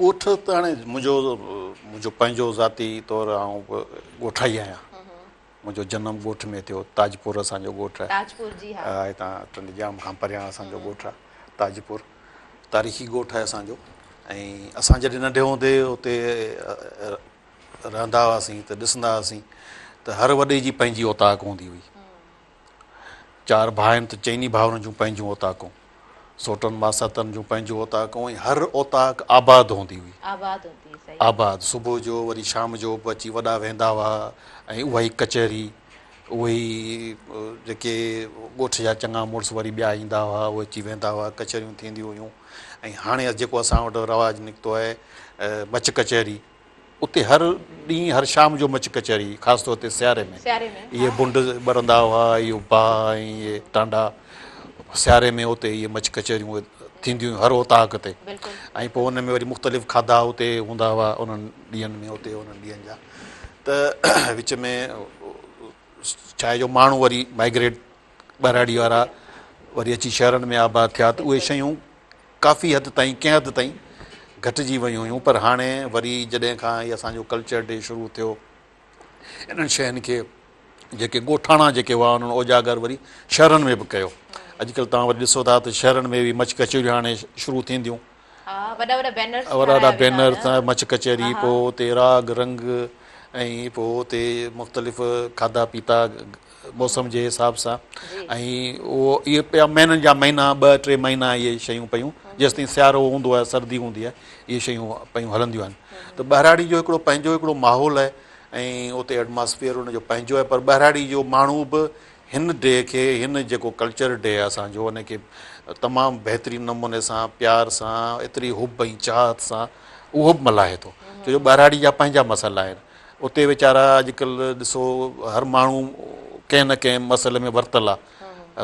Speaker 2: ڳوٺ ته هاڻي منهنجو منهنجو پنهنجو ذاتي طور آئون به ڳوٺائي آهيان منهنجو جنم ڳوٺ ۾ ٿيو، تاجپور اسان جو ڳوٺ آهي.
Speaker 1: تاجپور جي ها.
Speaker 2: هتان ٽنڊي ڄام کان پريان اسان جو ڳوٺ آهي تاجپور تاريخي ڳوٺ آهي اسان جو ۽ اسان جڏهن ننڍي هوندي اتي رهندا هئاسين ته ڏسندا هئاسين ته هر وڏي جي پنهنجي اوطاق هوندي هئي. چار ڀاء آهن ته چئني ڀائرن جون پنهنجون اوطاقون، سوٽن ماساتن جون پنهنجون اوطاقون ۽ هر اوطاق آباد هوندي هئي.
Speaker 1: آباد هوندي هئي صحيح.
Speaker 2: آباد صبح جو وري شام جو به اچي وڏا ويهندا هئا ۽ اها ئي ڪچهري، اهي ئي جيڪي ڳوٺ جا چڱا مڙس وري ٻيا ايندا هئا اهي اچي ويهندا هئا ڪچهريون ٿينديون هيون ۽ هاڻي جيڪو اسان وٽ رواج نڪتو آهي مچ ڪچهري اتي هر ڏينهن هر شام جو مچ ڪچهري خاص طور تي سياري ۾ اهي بنڊ ٻرندا هئا اهو باهه ۽ اهي ٽانڊا سياري ۾ اتي اهي مچ ڪچهريون ٿينديون هيون هر اوطاق تي ۽ پوء ان ۾ وري مختلف کاڌا اتي هوندا هئا انهن ڏينهن ۾ اتي انهن ڏينهن جا ته وچ ۾ ڇا آهي جو ماڻهو وري مائگريٽ ٻهراڙي وارا وري اچي شهرن ۾ آباد ٿيا ته اهي شيون ڪافي حد تائين ڪنهن حد تائين گهٽجي ويون هيون پر هاڻي وري جڏهن کان هي اسان جو ڪلچر ڊي شروع ٿيو انهن شين کي جيڪي ڳوٺاڻا جيڪي هئا انهن اجاگر وري شهرن ۾ به ڪيو اڄڪلهه توهان وري ڏسو ٿا ته شهرن ۾ به مچ ڪچهريون هاڻي شروع ٿينديون
Speaker 1: وڏا وڏا بينرز
Speaker 2: وڏا وڏا بينرز مچ ڪچهري پوء اتي راڳ رنگ ۽ پوء اتي مختلف کاڌا پيتا موسم جي حساب سان ۽ اهو اهي پيا مهينن جا مهينا ٻه ٽي مهينا اهي شيون پيون جيستائين سيارو هوندو آهي سردي هوندي آهي اهي شيون پيون هلنديون آهن ته ٻهراڙي جو هڪڙو پنهنجو هڪڙو ماحول آهي ۽ اتي ايٽماسفيئر ان جو پنهنجو آهي پر ٻهراڙي جو ماڻهو به هن ڊي کي هن جيڪو ڪلچر ڊي آهي اسان جو ان کي تمام بهترين نموني سان پيار سان ايتري حب ۽ چاهت سان اهو به ملهائي ٿو ڇو جو ٻهراڙي جا پنهنجا مسئلا آهن اتي ويچارا اڄڪلهه ڏسو هر ماڻهو ڪنهن نه ڪنهن مسئلي ۾ ورتل آهي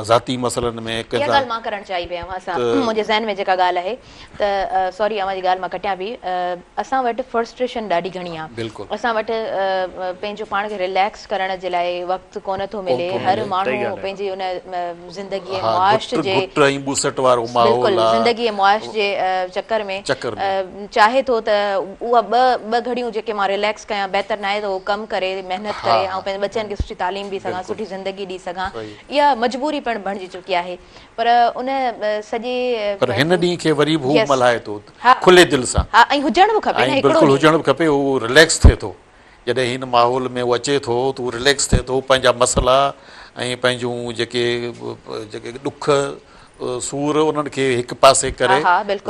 Speaker 2: ذاتي مسئلن ۾
Speaker 1: اها ڳالهه مان ڪرڻ چاهي پئي اوهان سان منهنجي ذهن ۾ جيڪا ڳالهه آهي ته سوري اوهان جي ڳالهه مان ڪٽيان پئي اسان وٽ فرسٽريشن ڏاڍي گهڻي آهي اسان وٽ پنهنجو پاڻ کي رليڪس ڪرڻ جي لاء وقت ڪونه ٿو ملي هر ماڻهو پنهنجي ان زندگي ۽ معاش جي بلڪل زندگي ۽ معاش جي چڪر ۾ چاهي ٿو ته اها ٻه ٻه گهڙيون جيڪي مان رليڪس ڪيان بهتر ناهي ته هو ڪم ڪري محنت ڪري ۽ پنهنجي ٻچن کي سٺي تعليم ڏئي سگهان سٺي زندگي ڏئي سگهان اها مجبوري پڻ بڻجي چڪي آهي پر ان سڄي.
Speaker 2: پر هن ڏينهن کي وري به هو ملهائي ٿو کلي دل سان.
Speaker 1: ها ۽ هجڻ به کپي نه هڪڙو
Speaker 2: بلڪل هجڻ به کپي هو رليڪس ٿئي ٿو جڏهن هن ماحول ۾ هو اچي ٿو ته هو رليڪس ٿئي ٿو پنهنجا مسئلا ۽ پنهنجون جيڪي جيڪي ڏک سور انهن کي هڪ پاسي ڪري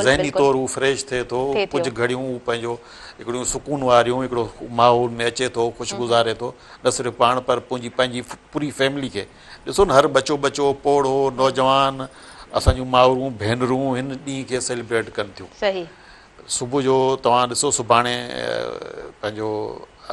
Speaker 2: ذهني طور هو فريش ٿئي ٿو ڪجهه گهڙيون هو پنهنجو هڪڙيون سڪون واريون هڪڙو ماحول ۾ اچي ٿو خوش گذاري ٿو نه صرف پاڻ پر پنهنجي پنهنجي پوري فيملي کي ڏسو نه هر ٻچو ٻچو پوڙهو نوجوان اسان جون مائرون ڀينرون هن ڏينهن کي سيليبريٽ ڪن ٿيون
Speaker 1: صحيح
Speaker 2: صبح جو توهان ڏسو سڀاڻي پنهنجو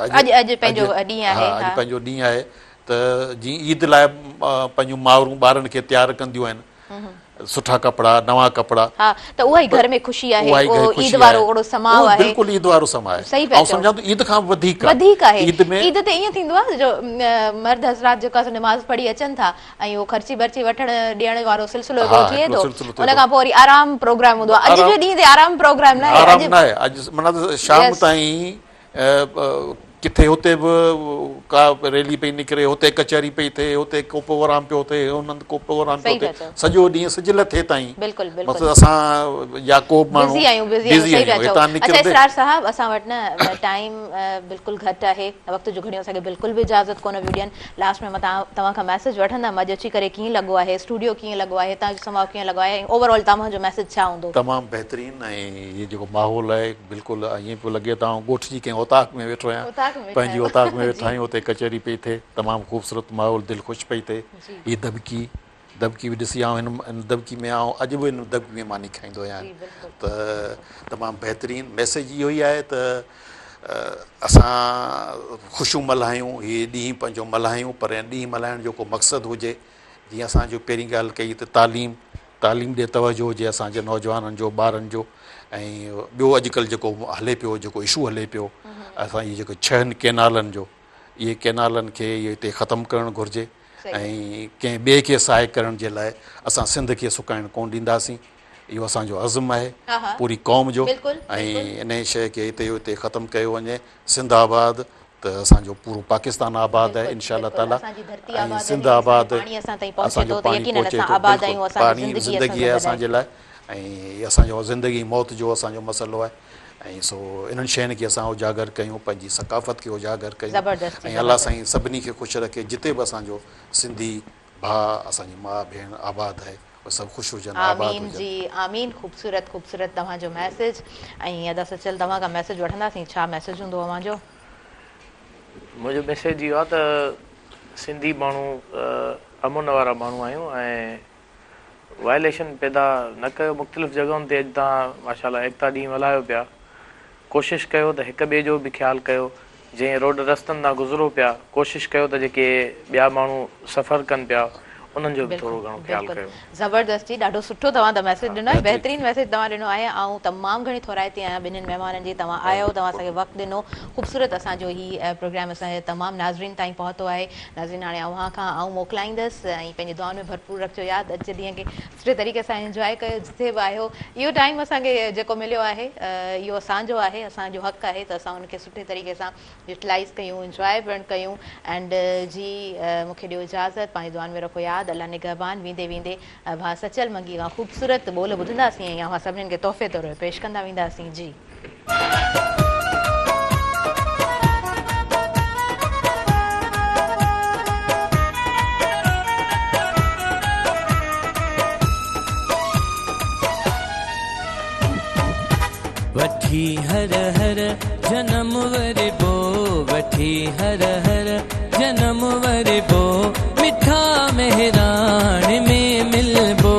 Speaker 1: اڄ اڄ پنهنجو ڏينهن آهي
Speaker 2: اڄ پنهنجو ڏينهن آهي ته جيئن عيد لاء پنهنجون مائرون ٻارن کي تيار ڪنديون آهن سٺا ڪپڙا نوان ڪپڙا.
Speaker 1: ها ته اها ئي گهر ۾ خوشي آهي اهو عيد وارو اهڙو سماء آهي.
Speaker 2: بلڪل عيد وارو سماء آهي.
Speaker 1: صحيح پيا
Speaker 2: آئون سمجهان ٿو عيد کان به وڌيڪ
Speaker 1: آهي. وڌيڪ آهي. عيد ۾ عيد تي ائين ٿيندو آهي جو مرد حضرات جيڪو آهي سو نماز پڙهي اچن ٿا ۽ اهو خرچي برچي وٺڻ ڏيڻ وارو سلسلو هڪڙو ٿئي ٿو ان کان پوء وري آرام پروگرام هوندو آهي اڄ جي ڏينهن تي آرام پروگرام ناهي
Speaker 2: آرام ناهي اڄ معنيٰ ته شام تائين ڪٿي هتي به ڪا ريلي پئي نڪري، هتي ڪچهري پئي ٿئي، هتي ڪو پروگرام پيو ٿئي، هن هنڌ ڪو پروگرام پيو ٿئي، سڄو ڏينهن سج لٿي تائين مقصد اسان يا ڪو به ماڻهو
Speaker 1: بزي آهيون،
Speaker 2: بزي آهيون، هتان
Speaker 1: نڪرندي. اڇا اسرار صاحب اسان وٽ نه ٽائيم بلڪل گهٽ آهي، وقت جون گهڙيون اسان کي بلڪل به اجازت ڪونه پيون ڏين، لاسٽ ۾ مان توهان کان ميسيج وٺندم اڄ اچي ڪري ڪيئن لڳو آهي، اسٽوڊيو ڪيئن لڳو آهي، هتان جو سماء ڪيئن لڳو آهي ۽ اوور آل توهان جو ميسيج ڇا هوندو؟
Speaker 2: تمام بهترين ۽ هي جيڪو ماحول آهي بلڪل ائين پيو لڳي ته آئون ڳوٺ جي ڪنهن اوطاق ۾ ويٺو آهيان. پنهنجي اوطاق ۾ ويٺا آهيون اتي ڪچهري پئي ٿئي تمام خوبصورت ماحول دل خوش پئي ٿئي. هي دٻڪي دٻڪي به ڏسي آئون هن دٻڪي ۾ آئون اڄ به هن دٻڪي ۾ ماني کائيندو آهيان ته تمام بهترين ميسيج اهو ئي آهي ته اسان خوشيون ملهايون هي ڏينهن پنهنجو ملهايون پر هن ڏينهن ملهائڻ جو ڪو مقصد هجي جيئن اسان جو پهرين ڳالهه ڪئي ته تعليم تعليم ڏي توجه هجي اسان جي نوجوانن جو ٻارن جو ۽ ٻيو اڄڪلهه جيڪو هلي پيو جيڪو اشو هلي پيو اسان جي جيڪو ڇهن ڪينالن جو اهي ڪينالن کي اهي هتي ختم ڪرڻ گهرجي ۽ ڪنهن ٻئي کي سهائي ڪرڻ جي لاء اسان سنڌ کي سڪائڻ ڪونه ڏينداسين اهو اسان جو عزم آهي پوري قوم جو ۽ انهي شيء کي هتي هتي ختم ڪيو وڃي سنڌ آباد ته اسان جو پورو پاڪستان آباد آهي انشاء الله تعالي ۽ سنڌ آباد اسان جو پاڻي پهچي ٿو بلڪل پاڻي زندگي آهي اسان جي لاء ۽ هي اسان جو زندگي موت جو اسان جو مسئلو آهي ۽ سو انهن شين کي اسان اجاگر ڪيون پنهنجي ثقافت کي اجاگر ڪيون ۽ الله سائين سڀني کي خوش رکي جتي به اسان جو سنڌي ڀاء اسان جي ماء ڀيڻ آباد آهي اهي سڀ خوش هجن آباد
Speaker 1: آمين
Speaker 2: هجن.
Speaker 1: جي آمين خوبصورت خوبصورت توهان جو ميسيج ۽ ادا سچل توهان کان ميسيج وٺنداسين ڇا ميسيج هوندو اوهان جو.
Speaker 3: منهنجو ميسيج اهو آهي ته سنڌي ماڻهو امن وارا ماڻهو آهيون ۽ وائليشن پيدا نه ڪيو مختلف جڳهن تي اڄ توهان ماشاء الله ايڪتا ڏينهن ملهايو پيا ڪوشش ڪيو ته هڪ ٻئي جو به خيال ڪيو جنهن روڊ رستن تان گذرو پيا ڪوشش ڪيو ته جيڪي ٻيا ماڻهو سفر ڪن پيا انهن جو به ٿورو گهڻو خيال ڪيو.
Speaker 1: زبردست جي ڏاڍو سٺو توهان ته ميسيج ڏنو آهي بهترين ميسيج توهان ڏنو آهي آئون تمام گهڻي ٿورائتي آهيان ٻنهين مهمانن جي توهان آيو توهان اسان کي وقت ڏنو خوبصورت اسان جو هي پروگرام اسان جي تمام ناظرين تائين پهتو آهي ناظرين هاڻي اوهان کان آئون موڪلائيندس ۽ پنهنجي دعائن ۾ ڀرپور رکجو ياد اڄ جي ڏينهن کي سٺي طريقي سان انجواء ڪيو جتي به آهيو اهو ٽائيم اسان کي جيڪو مليو آهي اهو اسان جو آهي اسان جو حق آهي ته اسان ان کي سٺي طريقي سان يوٽيلائيز ڪيون انجواء پڻ ڪيون اينڊ جي مون کي ڏيو اجازت پنهنجي دعائن ۾ رکو ياد الله نگهبان ويندي ويندي ڀاء سچل منگي کان خوبصورت ٻول ٻڌنداسين ۽ اوهان سڀنين کي تحفي طور پيش ڪندا وينداسين جي.
Speaker 4: وٺي هر هر جنم وربو وٺي هر هر جنم وربو مٺا مهراڻ ۾ ملبو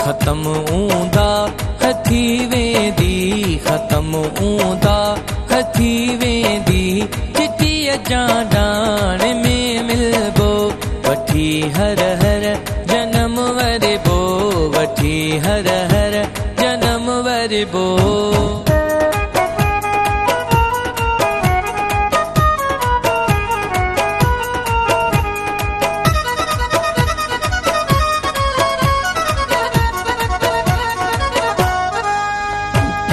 Speaker 4: ختم اونداهه ٿي ويندي ختم اونداهه ٿي ويندي چٽيء چانڊاڻ ۾ ملبو وٺي هر هر جنم وربو وٺي هر هر جنم وربو.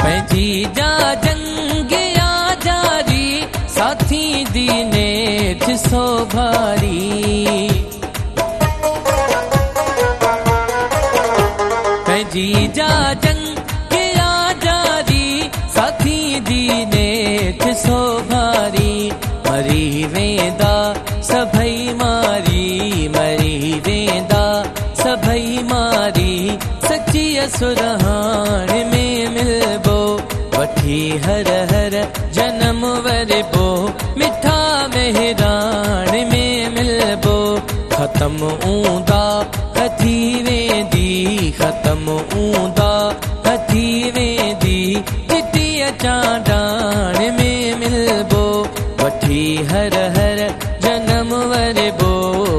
Speaker 4: پنهنجي جا جنگ آ جاري سا ٿيندي نيٺ سوڀاري. پنهنجي جا جنگ آ جاري سا ٿيندي نيٺ سوڀاري. مري ويندا سڀئي ماري مري ويندا سڀئي ماري سچيء سرهاڻ ۾ ملبو وٺي هر هر جنم وربو مٺا مهراڻ ۾ ملبو ختم اونداهه ٿي ويندي ختم اونداهه ٿي ويندي چٽيء چانڊاڻ ۾ ملبو وٺي هر هر جنم وربو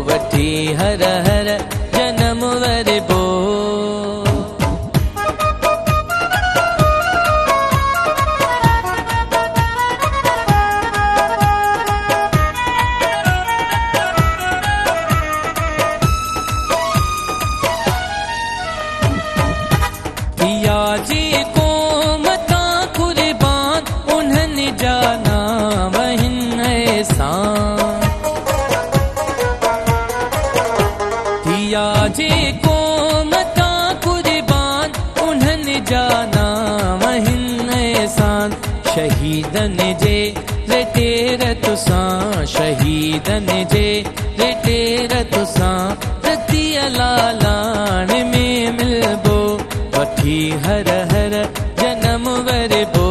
Speaker 4: وٺي هر هر جنم وربو. ٿيا جي قوم تان قربان انهن جا نانء هن احسان. ٿيا جي قوم تان قربان انهن جا نانء هن احسان. شهيدن جي ريٽي رت سان شهيدن جي ريٽي رت سان رتيء لالاڻ ۾ ملبو وٺي هر هر جنم وربو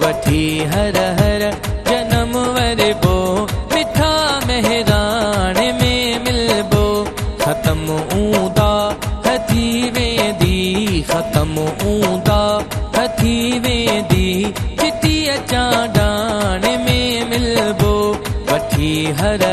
Speaker 4: وٺي هر هر جنم وربو مٺا مهراڻ ۾ ملبو ختم اونداهه ٿي ويندي ختم اونداهه ٿي ويندي چٽيء چانڊاڻ ۾ ملبو وٺي هر.